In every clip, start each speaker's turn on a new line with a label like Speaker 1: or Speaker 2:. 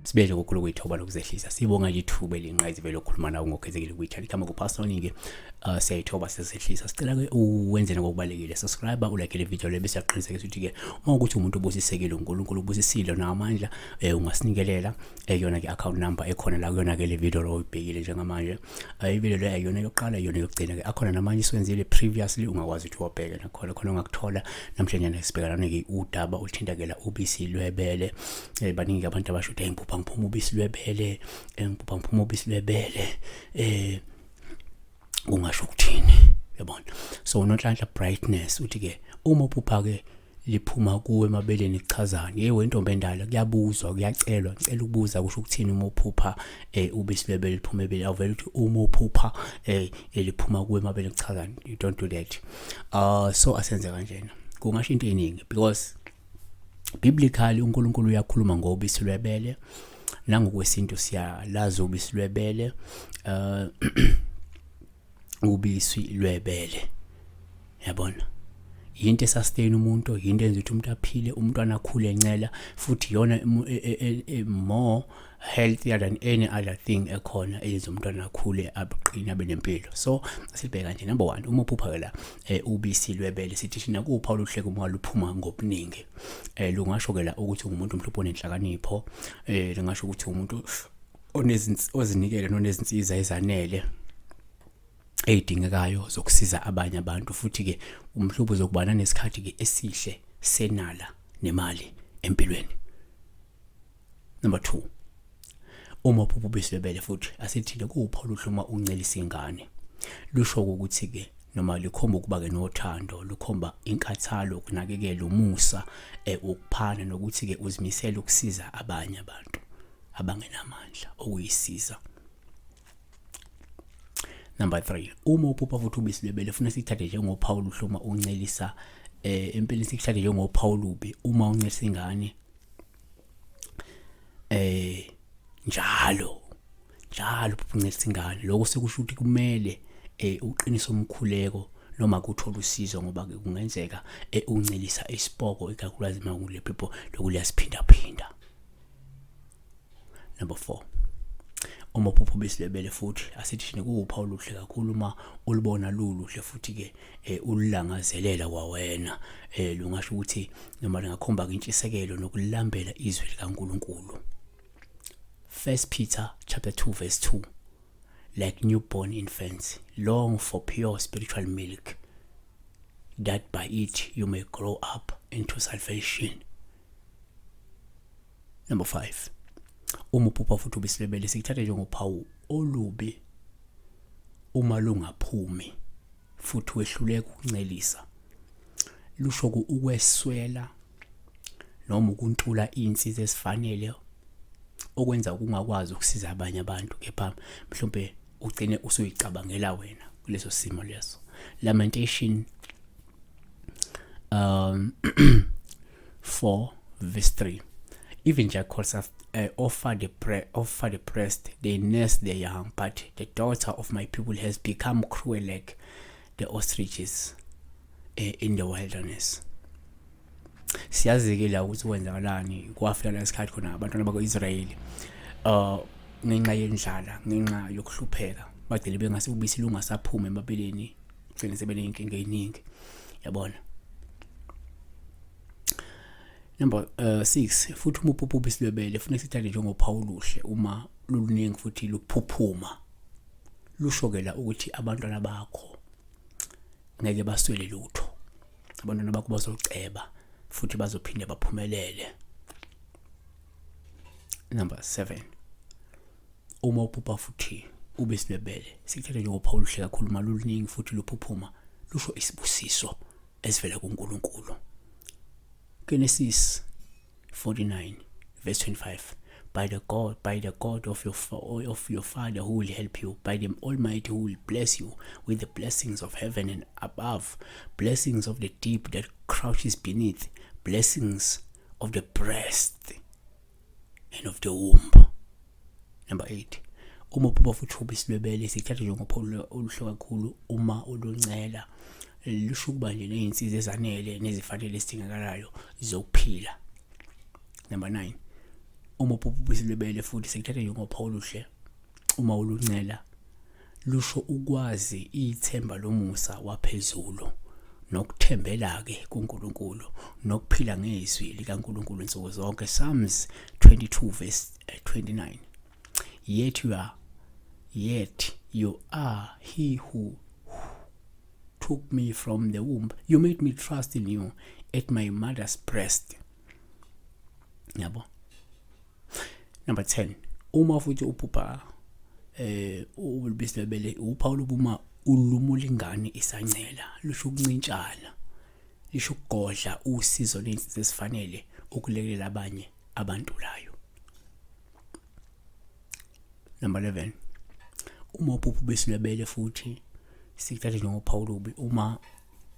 Speaker 1: Sibedle ngokukhulu kwethoba lokuzehlisa, sibonga nje ithuba elinqayizivele lokukhuluma nawe ngokukhethekile kwi-channel igama kuPastor-ke. Siyayithoba, siyazehlisa. Sicela-ke uwenze ngokubalulekile, subscribe, ulike le video le, bese uyaqinisekisa ukuthi-ke uma ukuthi umuntu obusisekile, uNkulunkulu ubusisile namandla, ungasinikelela eyona-ke account number ekhona la kuyona-ke le video lo oyibhekile njengamanje. I-video le ayiyona yokuqala, iyona yokugcina-ke, akhona namanye esiwenzile previously, ungakwazi ukuthi uwabheke nakhona khona ongakuthola. Namhlanje sibhekana-ke udaba oluthintakela ubisi lwebele. Baningi abantu abasho ukuthi ngiphupha ngiphuma ubisi lwebele, ngiphupha ngiphuma ubisi lwebele, kungasho ukuthini, yabona? So uNonhlanhla Brightness uthi ke uma uphupha ke liphuma kuwe emabeleni kuchazani? Yebo, intombi endala, kuyabuzwa, kuyacelwa, ngicela ukubuza, kusho ukuthini uma uphupha ubisi lwebele liphuma ebeleni? Awuvele uthi uma uphupha liphuma kuwe emabeleni kuchazani. You don't do that. So asenze kanjena, kungasho into eningi because biblically uNkulunkulu uyakhuluma ngobisi lwebele, nangokwesintu siyalazi ubisi lwebele. Ubisi lwebele, yabona, yinto esustain umuntu, yinto enza ukuthi umuntu aphile, umntwana akhule encela, futhi iyona more healthier than any other thing ekhona eyenza umntwana akhule, aqine, abe nempilo. So sibheka nje number 1, uma uphupha ke la ubisi lwebele, sithi thina kuwuphawu oluhle uma luphuma ngobuningi. Lungasho ke la ukuthi ungumuntu mhlawumbe onenhlakanipho, lingasho ukuthi umuntu ozinikele nonezinsiza ezanele ey'dingekayo zokusiza abanye abantu, futhi-ke umhlubo uzokuba nanesikhathi-ke esihle senala nemali empilweni. Number 2, uma uphupha ubisi lwebele futhi, asithi-ke kuwuphawu oluhle uma uncelisa ingane. Lusho ukuthi-ke noma likhomba ukuba-ke nothando, lukhomba inkathalo, ukunakekela, umusa, ukuphana, nokuthi-ke uzimisele ukusiza abanye abantu abangenamandla okuyisiza. Number 3, uma uphupha futhi ubisi lwebele, funa sithathe njengophawu oluhle uma uncelisa, empeleni sikuthathe njengophawu olubi uma uncelisa ingane njalo njalo uphupha uncelisa ingane. Lokho sekusho ukuthi kumele uqinise umkhuleko noma kuthola usizo, ngoba ke kungenzeka uncelisa isipoko, ikakhulukazi uma kule people lokhu liyasiphinda phinda. Number 4, uma uphupha ubisi lwebele futhi, asithi thina kuwuphawu oluhle kakhulu uma ulubona luluhle futhi ke ululangazelela kwawena. Lungasho ukuthi noma lingakhomba intshisekelo nokulambela izwi likaNkulunkulu. 1 Peter chapter 2 verse 2, like newborn infants, long for pure spiritual milk, that by it you may grow up into salvation. Number 5, uma uphupha futhi ubisi lwebele, sikuthatha njengophawu olubi uma lungaphumi futhi wehluleka ukuncelisa. Lusho ukweswela noma ukuntula insiza esifanele okwenza ukungakwazi ukusiza abanye abantu, kepha mhlawumbe ugcine usuyicabangela wena kuleso simo leso. Lamentation 4 verse 3, even jackals have offer the breast, they nurse the young, but the daughter of my people has become cruel like the ostriches in the wilderness. Siyazi-ke la ukuthi kwenzakalani. Kwafika la isikhathi khona abantwana bakwa-Israyeli, ngenxa yendlala, ngenxa yokuhlupheka, bagcine bengase ubisi lungasaphumi emabeleni, gcine sebeney'nkinga ey'ningi, yabona. Number 6, futhi uma uphupha ubisi lwebele, funa sithathe njengophawu oluhle uma luluningi futhi luphuphuma. Lusho-ke la ukuthi abantwana bakho ngeke baswele lutho, abantwana bakho bazoceba futhi bazophinde baphumelele. Number 7, uma uphupha futhi ubisi lwebele, sikuthatha njengophawu oluhle kakhulu uma luluningi futhi luphuphuma. Lusho isibusiso esivela kuNkulunkulu. Genesis 49 verse 25, by the God of your father who will help you, by the Almighty who will bless you with the blessings of heaven and above, blessings of the deep that crouches beneath, blessings of the breast and of the womb. Number 8, uma uphupha futhi ubisi lwebele, sikuthatha njengophawu oluhle kakhulu uma uluncela. Lusho ukuba nje nezinsiza ezanele nezifanele ezidingakalayo zokuphila. Number 9, uma uphupha ubisi lwebele futhi sekuthatha njengophawu oluhle uma uluncela, lusho ukwazi ithemba lomusa waphezulu nokuthembela-ke kuNkulunkulu nokuphila ngezwi likaNkulunkulu nsuku zonke. Psalms 22 verse 29. Yet you are he who took me from the womb. You made me trust in you at my mother's breast. Yabo. Number 10, uma futhi uphupha ubisi lwebele, uphawu lobuma ulumula ingane isancela, lusho ukuncintshana, lisho ukugodla usizo ley'nsiza esifanele ukulekelela abanye abantulayo. Number 11, uma uphupha ubisi lwebele futhi sikuthathe njengophawu olubi uma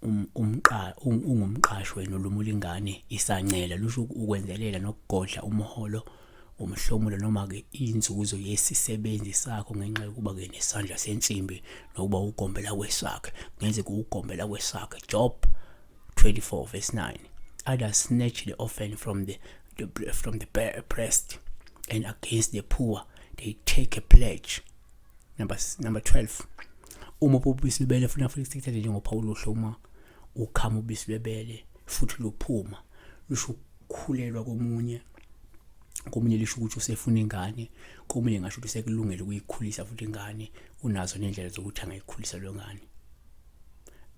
Speaker 1: ungumqashi wena olumula ingane isancela, lusho ukwenzelela nokugodla umholo, umhlomulo noma-ke inzuzo yesisebenzi sakho ngenxa yokuba-ke nesandla sensimbi nokuba ugombela kwesakhe, kungenzeka ugombela kwesakhe. Job 24 verse 9. Others snatch the orphan from the breast, and against the poor they take a pledge. Number 12, uma uphupha ubisi lwebele funa futhi sikuthathe njengophawu oluhle uma ukhama ubisi lwebele futhi luphuma, lusho ukukhulelwa komunye. Komunye lisho ukuthi usefuna ingane, komunye ngasho ukuthi sekulungele ukuyikhulisa futhi ingane, unazo nendlela zokuthi angayikhulisa leyo ngane.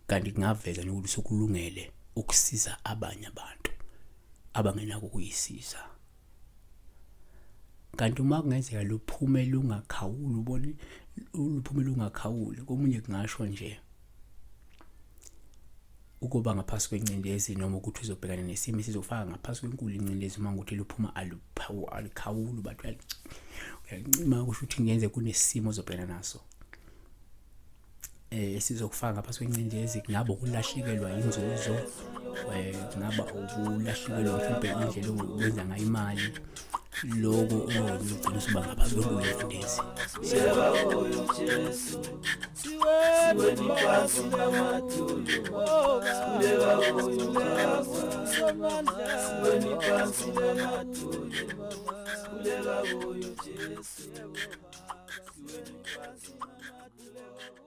Speaker 1: Kanti kungaveza nokuthi usukulungele ukusiza abanye abantu abangenako ukuyisiza. Kanti uma kungenzeka luphume lungakhawuli, ubone luphume lungakhawuli, komunye kungasho nje ukuba ngaphasi kwencindezi noma ukuthi uzobhekana nesimo esizofaka ngaphasi kwenkulu incindezi. Uma ukuthi luphuma alukhawuli, but uyancima, kusho ukuthi kungenzeka kunesimo ozobhekana naso esizokufaka ngaphansi kwencindezi. Kungaba ukulahlekelwa inzuzo, kungaba ukulahlekelwa mhlawumbe indlela owenza ngayo imali, lokho okwenza ugcine usuba ngaphansi kwenkulu yencindezi.
Speaker 2: Siweni phansi namadolo, sikhuleka kuyo Baba. Siweni phansi namadolo, sikhuleka kuyo Jesu. Siweni phansi namadolo.